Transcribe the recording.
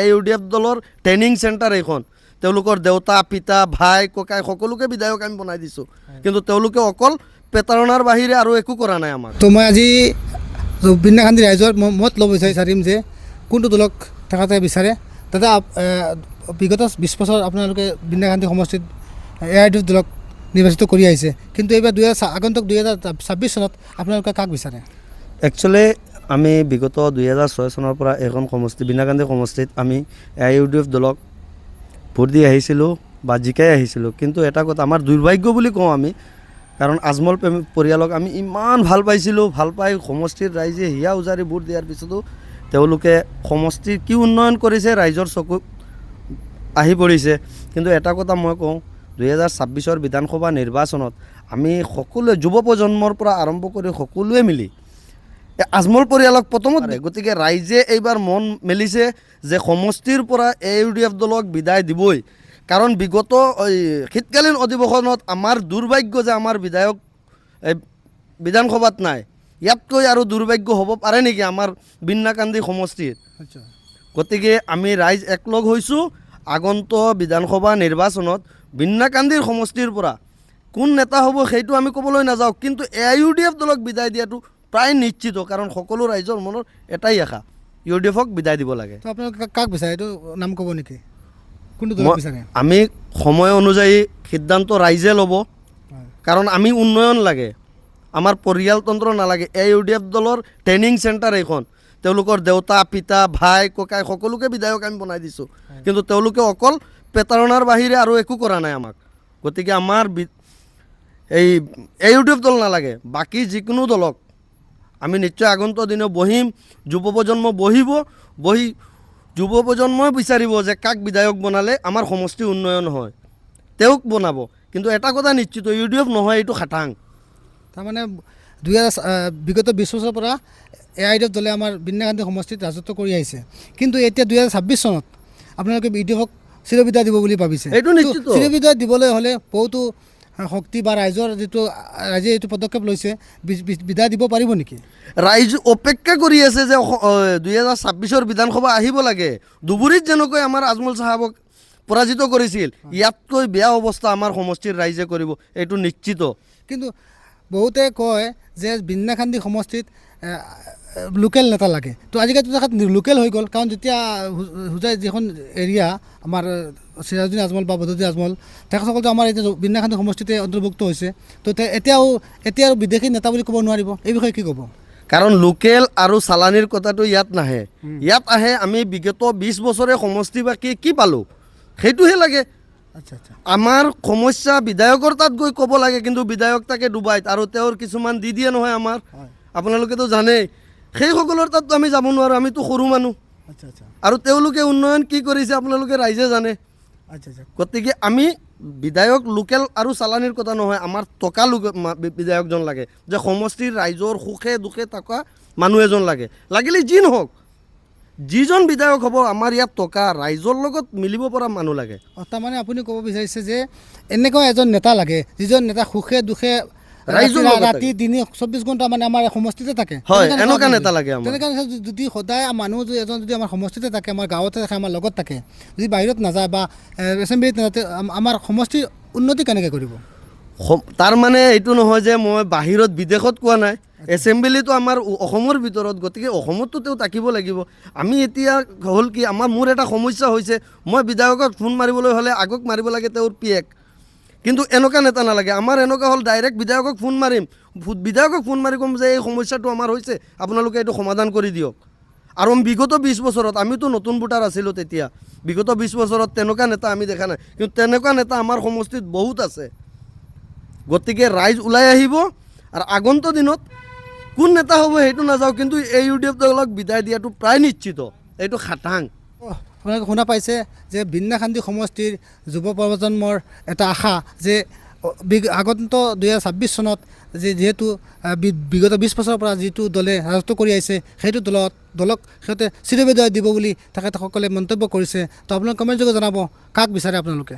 এ U D F দলৰ training centre এইখন। তেওঁলোকৰ দেউতা, পিতা, ভাই, ককাই সকলোকে বিধায়ক আমি বনাই দিছোঁ, কিন্তু তেওঁলোকে অকল প্ৰতাৰণাৰ বাহিৰে আৰু একো কৰা নাই আমাক। তো মই আজি বিন্নাকান্দি ৰাইজৰ মত ল'ব বিচাৰিম যে কোনটো দলক তেখেতে বিচাৰে। দাদা, বিগত 20 বছৰ আপোনালোকে বিন্নাকান্দি সমষ্টিত এ I D দলক নিৰ্বাচিত কৰি আহিছে, কিন্তু এইবাৰ আগন্তুক 2026 চনত আপোনালোকে কাক বিচাৰে? একচুৱেলি আমি বিগত 2006 চনৰ পৰা এইখন সমষ্টি, বিনাকান্দি সমষ্টিত আমি এ I U D F দলক ভোট দি আহিছিলোঁ বা জিকাই আহিছিলোঁ। কিন্তু এটা কথা আমাৰ দুৰ্ভাগ্য বুলি কওঁ আমি, কাৰণ আজমল পৰিয়ালক আমি ইমান ভাল পাইছিলোঁ, ভাল পাই সমষ্টিৰ ৰাইজে হিয়া উজাৰি ভোট দিয়াৰ পিছতো তেওঁলোকে সমষ্টিৰ কি উন্নয়ন কৰিছে ৰাইজৰ চকুত আহি পৰিছে। কিন্তু এটা কথা মই কওঁ, 2026ৰ বিধানসভা নিৰ্বাচনত আমি সকলোৱে যুৱ প্ৰজন্মৰ পৰা আৰম্ভ কৰি সকলোৱে মিলি এই আজমল পৰিয়ালক প্ৰথমত, গতিকে ৰাইজে এইবাৰ মন মেলিছে যে সমষ্টিৰ পৰা এ ইউ ডি এফ দলক বিদায় দিবই। কাৰণ বিগত এই শীতকালীন অধিৱেশনত আমাৰ দুৰ্ভাগ্য যে আমাৰ বিধায়ক এই বিধানসভাত নাই। ইয়াতকৈ আৰু দুৰ্ভাগ্য হ'ব পাৰে নেকি আমাৰ বিন্নাকান্দি সমষ্টিৰ? গতিকে আমি ৰাইজ একলগ হৈছোঁ, আগন্ত বিধানসভা নিৰ্বাচনত বিন্নাকান্দিৰ সমষ্টিৰ পৰা কোন নেতা হ'ব সেইটো আমি ক'বলৈ নাযাওঁ, কিন্তু এ I U D F দলক বিদায় দিয়াটো প্ৰায় নিশ্চিত। কাৰণ সকলো ৰাইজৰ মনৰ এটাই আশা, ইউ ডি এফক বিদায় দিব লাগে। তো আপোনালোকে কাক বিচাৰে, এইটো নাম ক'ব নেকি? কোনটো দলক বিচাৰে? আমি সময় অনুযায়ী সিদ্ধান্ত ৰাইজে ল'ব। কাৰণ আমি উন্নয়ন লাগে, আমাৰ পৰিয়ালতন্ত্ৰ নালাগে। এ ইউ ডি এফ দলৰ ট্ৰেইনিং চেণ্টাৰ এইখন। তেওঁলোকৰ দেউতা, পিতা, ভাই, ককাই সকলোকে বিধায়ক আমি বনাই দিছোঁ, কিন্তু তেওঁলোকে অকল প্ৰতাৰণাৰ বাহিৰে আৰু একো কৰা নাই আমাক। গতিকে আমাৰ এই এ ইউ ডি এফ দল নালাগে, বাকী যিকোনো দলক আমি নিশ্চয় আগন্তুক দিনত বহিম, যুৱ প্ৰজন্ম বহিব, বহি যুৱ প্ৰজন্মই বিচাৰিব যে কাক বিধায়ক বনালে আমাৰ সমষ্টি উন্নয়ন হয়, তেওঁক বনাব। কিন্তু এটা কথা নিশ্চিত, ইউ ডি এফ নহয়, এইটো খাটাং। তাৰমানে বিগত 20 বছৰৰ পৰা এ I D F দলে আমাৰ বিন্নাকান্দি সমষ্টিত ৰাজত্ব কৰি আহিছে, কিন্তু এতিয়া 2026 চনত আপোনালোকে ইউ ডি এফক চিৰবিদায় দিব বুলি ভাবিছে? এইটো নিশ্চিত। তো চিৰবিদায় দিবলৈ হ'লে বহুতো শক্তি বা ৰাইজৰ যিটো ৰাইজে এইটো পদক্ষেপ লৈছে, বিদায় দিব পাৰিব নেকি? ৰাইজ অপেক্ষা কৰি আছে যে 2026ৰ বিধানসভা আহিব লাগে। ধুবুৰীত যেনেকৈ আমাৰ আজমল চাহাবক পৰাজিত কৰিছিল, ইয়াতকৈ বেয়া অৱস্থা আমাৰ সমষ্টিৰ ৰাইজে কৰিব, এইটো নিশ্চিত। কিন্তু বহুতে কয় যে বিন্নাখান্দি সমষ্টিত লোকেল নেতা লাগে। তো আজিকালিতো তেখেত লোকেল হৈ গ'ল, কাৰণ যেতিয়া হোজাই যিখন এৰিয়া আমাৰ চিৰাজুদ্দিন আজমল বা বদৰুদ্দিন আজমল, তেখেতসকলতো আমাৰ এতিয়া বিন্নাখান্দি সমষ্টিতে অন্তৰ্ভুক্ত হৈছে। তো এতিয়া আৰু বিদেশী নেতা বুলি ক'ব নোৱাৰিব। এই বিষয়ে কি ক'ব? কাৰণ লোকেল আৰু চালানীৰ কথাটো ইয়াত নাহে, ইয়াত আহে আমি বিগত 20 বছৰে সমষ্টিবাসী কি পালোঁ, সেইটোহে লাগে। আচ্ছা আচ্ছা আমাৰ সমস্যা বিধায়কৰ তাত গৈ ক'ব লাগে, কিন্তু বিধায়ক তাকে ডুবাইত আৰু তেওঁৰ কিছুমান দি দিয়ে নহয় আমাৰ, আপোনালোকেতো জানেই, সেইসকলৰ তাততো আমি যাব নোৱাৰোঁ, আমিতো সৰু মানুহ। আচ্ছা আচ্ছা আৰু তেওঁলোকে উন্নয়ন কি কৰিছে আপোনালোকে ৰাইজে জানে। আচ্ছা আচ্ছা গতিকে আমি বিধায়ক লোকেল আৰু চালানীৰ কথা নহয়, আমাৰ টকা লোক বিধায়কজন লাগে, যে সমষ্টিৰ ৰাইজৰ সুখে দুখে থকা মানুহ এজন লাগে। লাগিলে যি নহওক, যিজন বিধায়ক হ'ব, আমাৰ ইয়াত টকা ৰাইজৰ লগত মিলিব পৰা মানুহ লাগে। তাৰমানে আপুনি ক'ব বিচাৰিছে যে এনেকুৱা এজন নেতা লাগে যিজন নেতা সুখে দুখে ৰাইজৰ লগত ৰাতি দিনে 24 ঘণ্টা মানে আমাৰ সমষ্টিতে থাকে। হয়, তেনেকুৱা এনেকুৱা নেতা নেতা লাগে আমাৰ। তেনেকুৱা নেতা যদি সদায় মানুহ যদি এজন যদি আমাৰ সমষ্টিতে থাকে, আমাৰ গাঁৱতে থাকে, আমাৰ লগত থাকে, যদি বাহিৰত নাযায় বা এছেম্বলিত নাযায়, আমাৰ সমষ্টিৰ উন্নতি কেনেকৈ কৰিব? তাৰ মানে এইটো নহয় যে মই বাহিৰত বিদেশত কোৱা নাই। এছেম্বলিটো আমাৰ অসমৰ ভিতৰত, গতিকে অসমততো তেওঁ থাকিব লাগিব। আমি এতিয়া হ'ল কি, মোৰ এটা সমস্যা হৈছে, মই বিধায়কত ফোন মাৰিবলৈ হ'লে আগত মাৰিব লাগে তেওঁৰ পিয়েক। কিন্তু এনেকুৱা নেতা নালাগে আমাৰ। এনেকুৱা হ'ল ডাইৰেক্ট বিধায়কক ফোন মাৰিম, বিধায়কক ফোন মাৰি ক'ম যে এই সমস্যাটো আমাৰ হৈছে, আপোনালোকে এইটো সমাধান কৰি দিয়ক। আৰু বিগত 20 বছৰত আমিতো নতুন ভোটাৰ আছিলোঁ তেতিয়া, বিগত 20 বছৰত তেনেকুৱা নেতা আমি দেখা নাই, কিন্তু তেনেকুৱা নেতা আমাৰ সমষ্টিত বহুত আছে। গতিকে ৰাইজ ওলাই আহিব আৰু আগন্তুক দিনত কোন নেতা হ'ব সেইটো নাযাওঁ, কিন্তু এই ইউ ডি এফ দলক বিদায় দিয়াটো প্ৰায় নিশ্চিত, এইটো খাটাং। আপোনালোকে শুনা পাইছে যে বিন্নাখান্দি সমষ্টিৰ যুৱ প্ৰজন্মৰ এটা আশা যে আগন্তুক 2026 চনত যে যিহেতু বিগত 20 বছৰৰ পৰা যিটো দলে ৰাজত্ব কৰি আহিছে, সেইটো দলক সিহঁতে চিৰবিদায় দিব বুলি তেখেতসকলে মন্তব্য কৰিছে। তো আপোনালোকে কমেণ্ট যোগে জনাব কাক বিচাৰে আপোনালোকে।